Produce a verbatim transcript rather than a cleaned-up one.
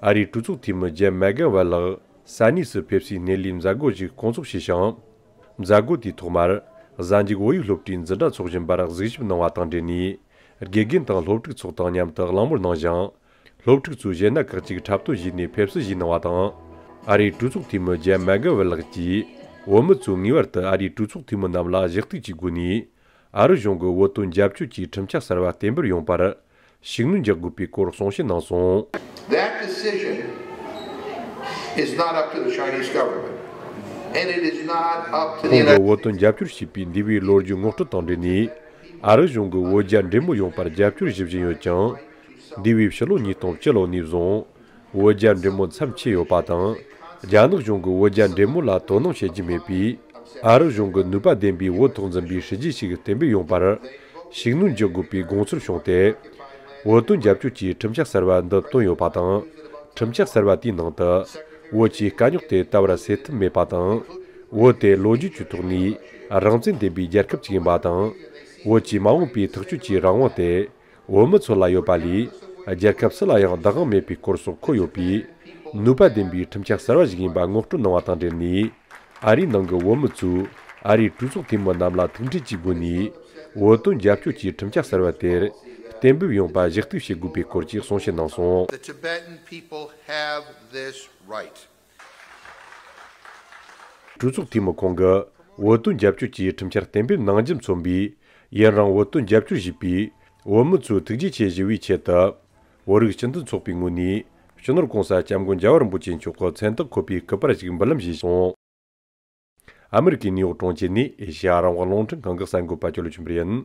ཨ་རིའི་གྲོས་ཚོགས་འཐུས་མི་ཇེམ་མེག་གྷན་ཝལ་ལགས་ས་གནས་སུ་ཕེབས་བསུའི་སྣེ་ལེན་མཛད་སྒོ་ཞིག་བསྐོང་ཚོགས་བྱས་ཤིང་། མཛད་སྒོ་དེའི་ཐོག་མར་གཟའ་མཇུག་བོད་ཡིག་སློབ་གྲྭའི་འཛིན་གྲྭ་ཚོགས་ཆེན་པར་གཟིགས་ཞིབ་གནང་བ་དང་འབྲེལ་ནས། དགེ་རྒན་དང་སློབ་ཕྲུག་ཚོགས་དང་མཉམ་དུ་གླེང་མོལ་གནང་ཞིང་། སློབ་ཕྲུག་ཚོས་གཞས་སྣ་ཁག་ཅིག་འཁྲབ་སྟོན་བྱས་ནས་ཕེབས་བསུ་ཞུས་གནང་བ་དང་། ཨ་རིའི་གྲོས་ཚོགས་འཐུས་མི་ཇེམ་མེག་གྷན་ཝལ་ལགས་ཀྱིས་བོད་མི་ཚོས་ངེས་པར་དུ་ཨ་རིའི་གྲོས་ཚོགས་འཐུས་མི་རྣམས་ལ་གཞི་གཏུག་བྱེད་དགོས་ནས། ཨ་རི་གཞུང་གི་བོད་དོན་རྒྱབ་སྐྱོར་གྱི་ཁྲིམས་འཆར་གསར་བ་གཏན་འབེབས་ཡོང་བར་ཤུགས་སྣོན་རྒྱག་དགོས་པའི་སྐོར་གསུང་བཤད་གནང་སོང་། That decision is not up to the Chinese government. And it is not up to the ཁོང་གིས་United བོད་དོན་རྒྱབ་སྐྱོར་བྱེད་པའི་འདས་པའི་ལོ་རྒྱུས་ངོ་སྤྲོད་དང་འབྲེལ་ནས། ཨ་རི་གཞུང་གིས་བོད་རྒྱ་འབྲེལ་མོལ་ཡོང་བར་རྒྱབ་སྐྱོར་ཞུ་བཞིན་ཡོད་ཀྱང་། འདས་པའི་ཕྱི་ལོ་ཉིས་སྟོང་བཅུ་ལོ་ནས་བཟུང་། བོད་རྒྱ་འབྲེལ་མོལ་མཚམས་ཆད་ཡོད་པ་དང་། རྒྱ་ནག་གཞུང་གིས་བོད་རྒྱ་འབྲེལ་མོལ་ལ་དོ་སྣང་བྱེད་ཀྱི་མེད་པས། ཨ་རི་གཞུང་གིས་ནུས་པ་ལྡན་པའི་བོད་ཐོག་འཛིན་པའི་སྲིད་ཇུས་ཤིག་གཏན་འབེབས་ཡོང་བར་ཤུགས་སྣོན་རྒྱག་དགོས་པའི་དགོངས་ཚུལ་བྱུང་སྟེ། བོད་དོན་རྒྱབ་སྐྱོར་གྱི་ཁྲིམས་འཆར་གསར་བ་འདི་བཏོན་ཡོད་པ་དང་། ཁྲིམས་འཆར་གསར་བ་དེའི་ནང་དུ། བོད་ཀྱི་དཀའ་རྙོག་དེ་ད་བར་སེལ་ཐབས་མེད་པ་དང་། བོད་དེ་ལོ་རྒྱུས་ཀྱི་ཐོག་ནས་རང་བཙན་ལྡན་པའི་རྒྱལ་ཁབ་ཅིག་ཡིན་པ་དང་། བོད་ཀྱི་མ་འོངས་པའི་ཐག་གཅོད་ཀྱི་རང་དབང་དེ། བོད་མི་ཚོ་ལ་ཡོད་པ་ལས། རྒྱལ་ཁབ་སུ་ལ་ཡང་བདག་དབང་མེད་པའི་སྐོར་སོགས་འཁོད་ཡོད་པས། ནུས་པ་ལྡན་པའི་ཁྲིམས་འཆར་གསར་བ་ཞིག་ཡིན་པ་ངོ་སྤྲོད་གནང་བ་དང་འབྲེལ་ནས། ཨ་རིའི་ནང་གི་བོད་མི་ཚོས་ཨ་རིའི་གྲོས་ཚོགས་འཐུས་མི་རྣམས་ལ་ཐུགས་འཕྲད་ཀྱི་སྒོ་ནས། བོད་དོན་རྒྱབ་སྐྱོར་གྱི་ཁྲིམས་འཆར་གསར་བ་དེར་གཏན་འབེབས་ཡོང་པ་གཞི་གཏུག་བྱེད་དགོས་པའི་སྐོར་གྱི་གསུང་བཤད་གནང་སོང་། The Tibetan people have this right. གྲོས་ཚོགས་འཐུས་མི་ཁོང་གིས་བོད་དོན་རྒྱབ་སྐྱོར་གྱི་ཁྲིམས་འཆར་གཏན་འབེབས་གནང་རྒྱུ་མཚོན་པའི། ཡུན་རིང་བོད་དོན་རྒྱབ་སྐྱོར་བྱེད་པའི་བོད་མི་ཚོའི་ཐུགས་རྗེ་ཆེ་ཞུ་བའི་ཆེད་དུ། བོད་རིགས་སྤྱི་མཐུན་ཚོགས་པའི་ངོས་ནས་སྤྱི་ནོར་༸གོང་ས་༸སྐྱབས་མགོན་རྒྱལ་བ་རིན་པོ་ཆེ་མཆོག་གི་མཚན་རྟགས་འཁོད་པའི་སྐུ་པར་ཞིག་འབུལ་ལམ་བྱས་སོང་། ཨ་མི་རི་ཀའི་ནིའུ་ཡོག་གྲོང་ཁྱེར་ནས་ཨེ་ཤེ་ཡ་རང་དབང་རླུང་འཕྲིན་ཁང་གི་གསར་འགོད་པ་ཅོ་ལོ་ཆོས་འཕེལ་ཡིན།